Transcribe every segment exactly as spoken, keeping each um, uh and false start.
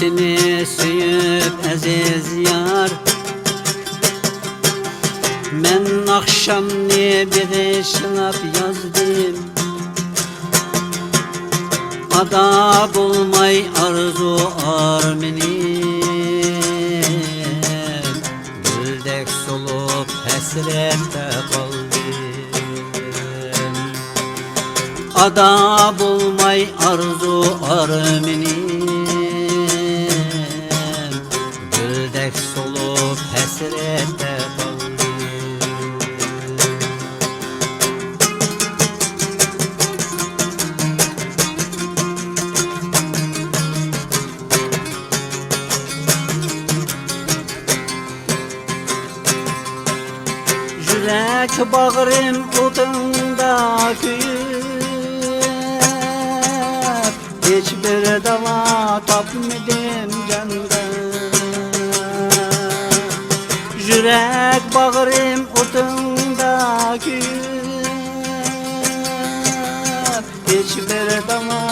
سېنى سۆيۈپ ئەزىز يار، مەن ئاخشامنى بېغىشلاپ يازدىم. ئادا بولماي ئارزۇ ئارمىنىم، گۈلدەك سولۇپ ھەسرەتتە قالدىم. ئادا بولماي ئارزۇ ئارمىنىم، گۈلدەك سولۇپ ھەسرەتتە قالدىم. يۈرەك باغرىم ئوتۇڭدا كۆيۈپ، ھېچبىر داۋا تاپمىدىم جاندا. يۈرەك باغرىم ئوتۇڭدا كۆيۈپ، ھېچبىر داۋا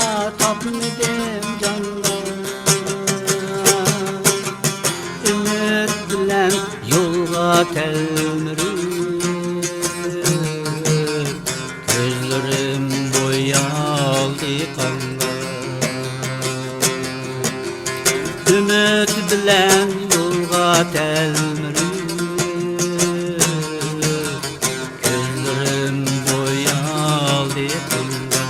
تاپمىدىم جاندا. ئۈمىد بىلەن يولغا تەلمۈرۈپ، كۆزلىرىم بويالدى قانغا. ئۈمىد بىلەن يولغا تەلمۈرۈپ، كۆزلىرىم بويالدى قانغا.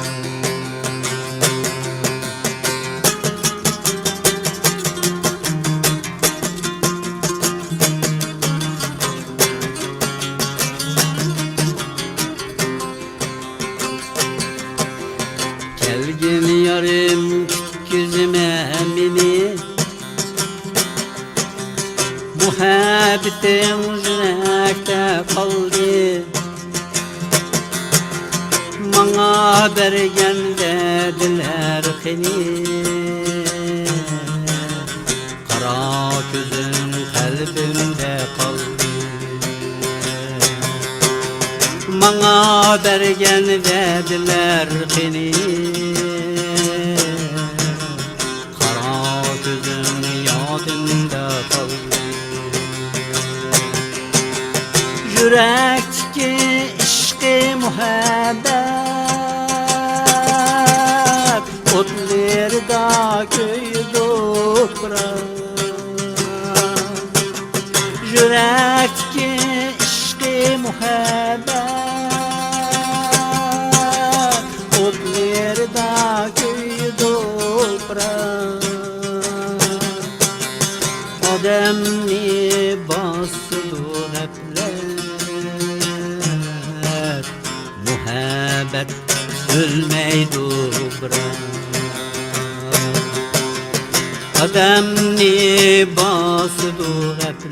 كەلگىن يارىم، كۈتكۈزمە مېنى، مۇھەببىتىڭ يۈرەكتە قالدى. ماڭا بەرگەن ۋەدىلەر قېنى؟ قارا كۆزۈڭ قەلبىمدە قالدى. ماڭا بەرگەن ۋەدىلەر قېنى؟ قارا كۆزۈڭ يادىمدا قالدى. يۈرەكتىكى ئىشقى مۇھەببەت ئوتلىرىدا كۆيىدۇ پىراق. يۈرەكتىكى ئىشقى مۇھەببەت ئوتلىرىدا كۆيىدۇ پىراق. ئادەمنى باسىدۇ غەپلەت، مۇھەببەت ئۆلمەيدۇ بىراق. ئادەمنى باسىدۇ غەپلەت،